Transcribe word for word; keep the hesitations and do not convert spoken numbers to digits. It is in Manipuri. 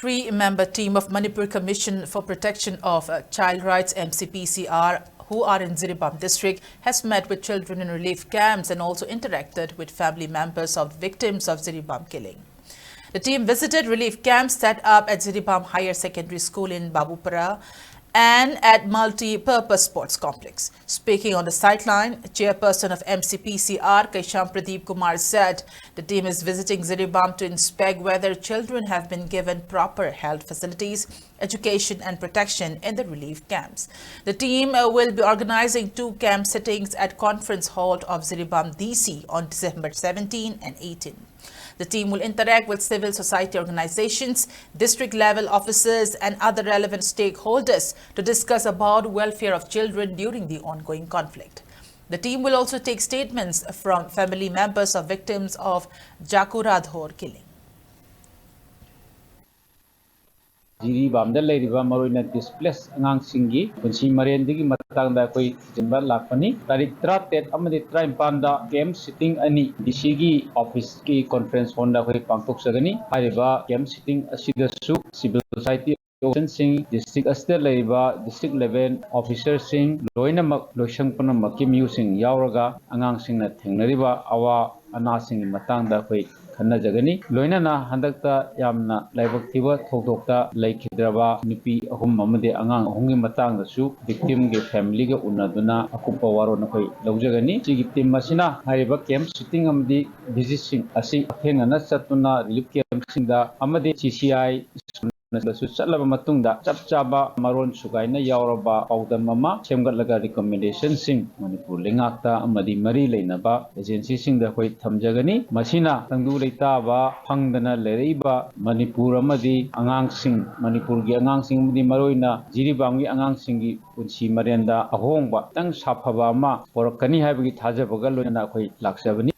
Three-member team of Manipur Commission for Protection of uh, Child Rights, M C P C R, who are in Jiribam district, has met with children in relief camps and also interacted with family members of victims of Jiribam killing. The team visited relief camps set up at Jiribam Higher Secondary School in Babupara and at Multi-Purpose Sports Complex. Speaking on the sideline, chairperson of M C P C R, Keisham Pradeep Kumar, said the team is visiting Jiribam to inspect whether children have been given proper health facilities, education and protection in the relief camps. The team uh, will be organizing two camp sittings at Conference Hall of Jiribam D C on December seventeen and eighteen. The team will interact with civil society organizations, district level officers and other relevant stakeholders to discuss about welfare of children during the ongoing conflict. The team will also take statements from family members of victims of Jaku Radhor killing. ꯖꯤꯔꯤꯕꯥꯝꯗ ꯂꯩꯔꯤꯕ ꯃꯔꯨꯑꯣꯏꯅ ꯗꯤꯁꯄ꯭ꯂꯦꯁ ꯑꯉꯥꯡꯁꯤꯡꯒꯤ ꯄꯨꯟꯁꯤ ꯃꯔꯦꯟꯗꯒꯤ ꯃꯇꯥꯡꯗ ꯑꯩꯈꯣꯏ ꯊꯤꯖꯤꯟꯕ ꯂꯥꯛꯄꯅꯤ꯫ ꯇꯥꯔꯤꯛ ꯇꯔꯥꯇꯔꯦꯠ ꯑꯃꯗꯤ ꯇꯔꯥꯅꯤꯄꯥꯟꯗ ꯀꯦꯝꯞ ꯁꯤꯇꯤꯡ ꯑꯅꯤ ꯗꯤ ꯁꯤꯒꯤ ꯑꯣꯐꯤꯁꯀꯤ ꯀꯣꯟꯐ꯭ꯔꯦꯟꯁ ꯍꯣꯜꯗ ꯑꯩꯈꯣꯏ ꯄꯥꯡꯊꯣꯛꯆꯒꯅꯤ꯫ ꯍꯥꯏꯔꯤꯕ ꯀꯦꯝꯞ ꯁꯤꯇꯤꯡ ꯑꯁꯤꯗꯁꯨ ꯁꯤꯚꯤꯜ ꯁꯣꯁꯥꯏꯇꯤ ꯑꯣꯔꯒꯅꯥꯏꯖꯦꯁꯟꯁꯤꯡ, ꯗꯤꯁꯇ꯭ꯔꯤꯛ ꯑꯁꯤꯗ ꯂꯩꯔꯤꯕ ꯗꯤꯁꯇ꯭ꯔꯤꯛ ꯂꯦꯚꯦꯜ ꯑꯣꯐꯤꯁꯔꯁꯤꯡ, ꯂꯣꯏꯅꯃꯛ ꯂꯣꯏꯁꯪ ꯄꯨꯝꯅꯃꯛꯀꯤ ꯃꯤꯑꯣꯏꯁꯤꯡ ꯌꯥꯎꯔꯒ ꯑꯉꯥꯡꯁꯤꯡꯅ ꯊꯦꯡꯅꯔꯤꯕ ꯑꯋꯥ ꯑꯅꯥꯁꯤꯡꯒꯤ ꯃꯇꯥꯡꯗ ꯑꯩꯈꯣꯏ ꯈꯟꯅꯖꯒꯅꯤ꯫ ꯂꯣꯏꯅꯅ ꯍꯟꯗꯛꯇ ꯌꯥꯝꯅ ꯂꯥꯏꯕꯛ ꯊꯤꯕ ꯊꯧꯗꯣꯛꯇ ꯂꯩꯈꯤꯗ꯭ꯔꯕ ꯅꯨꯄꯤ ꯑꯍꯨꯝ ꯑꯃꯗꯤ ꯑꯉꯥꯡ ꯑꯍꯨꯝꯒꯤ ꯃꯇꯥꯡꯗꯁꯨ ꯚꯤꯛꯇꯤꯝꯒꯤ ꯐꯦꯃꯤꯂꯤꯒ ꯎꯅꯗꯨꯅ ꯑꯀꯨꯞꯄ ꯋꯥꯔꯣꯜ ꯑꯩꯈꯣꯏ ꯂꯧꯖꯒꯅꯤ꯫ ꯁꯤꯒꯤ ꯇꯤꯝ ꯑꯁꯤꯅ ꯍꯥꯏꯔꯤꯕ ꯀꯦꯝꯞ ꯁꯤꯇꯤꯡ ꯑꯃꯗꯤ ꯚꯤꯖꯤꯠꯁꯤꯡ ꯑꯁꯤ ꯍꯛꯊꯦꯡꯅꯅ ꯆꯠꯇꯨꯅ ꯔꯤꯂꯤꯐ ꯀꯦꯝꯞꯁꯤꯡꯗ ꯑꯃꯗꯤ ꯁꯤ ꯁꯤ ꯑꯥꯏ ꯁ꯭ꯀꯨꯜꯅꯁꯨ ꯆꯠꯂꯕ ꯃꯇꯨꯡꯗ ꯆꯞ ꯆꯥꯕ ꯃꯔꯣꯟ ꯁꯨꯒꯥꯏꯅ ꯌꯥꯎꯔꯕ ꯄꯥꯎꯗꯝ ꯑꯃ ꯁꯦꯝꯒꯠꯂꯒ ꯔꯤꯀꯃꯦꯟꯗꯦꯁꯟꯁꯤꯡ ꯃꯅꯤꯄꯨꯔ ꯂꯩꯉꯥꯛꯇ ꯑꯃꯗꯤ ꯃꯔꯤ ꯂꯩꯅꯕ ꯑꯦꯖꯦꯟꯁꯤꯁꯤꯡꯗ ꯑꯩꯈꯣꯏ ꯊꯝꯖꯒꯅꯤ꯫ ꯃꯁꯤꯅ ꯇꯪꯗꯨ ꯂꯩꯇꯥꯕ ꯐꯪꯗꯅ ꯂꯩꯔꯛꯏꯕ ꯃꯅꯤꯄꯨꯔ ꯑꯃꯗꯤ ꯑꯉꯥꯡꯁꯤꯡ, ꯃꯅꯤꯄꯨꯔꯒꯤ ꯑꯉꯥꯡꯁꯤꯡ ꯑꯃꯗꯤ ꯃꯔꯨꯑꯣꯏꯅ ꯖꯤꯔꯤꯕꯥꯝꯒꯤ ꯑꯉꯥꯡꯁꯤꯡꯒꯤ ꯄꯨꯟꯁꯤ ꯃꯔꯦꯟꯗ ꯑꯍꯣꯡꯕ ꯈꯤꯇꯪ ꯁꯥꯐꯕ ꯑꯃ ꯄꯨꯔꯛꯀꯅꯤ ꯍꯥꯏꯕꯒꯤ ꯊꯥꯖꯕꯒ ꯂꯣꯏꯅꯅ ꯑꯩꯈꯣꯏ ꯂꯥꯛꯆꯕꯅꯤ꯫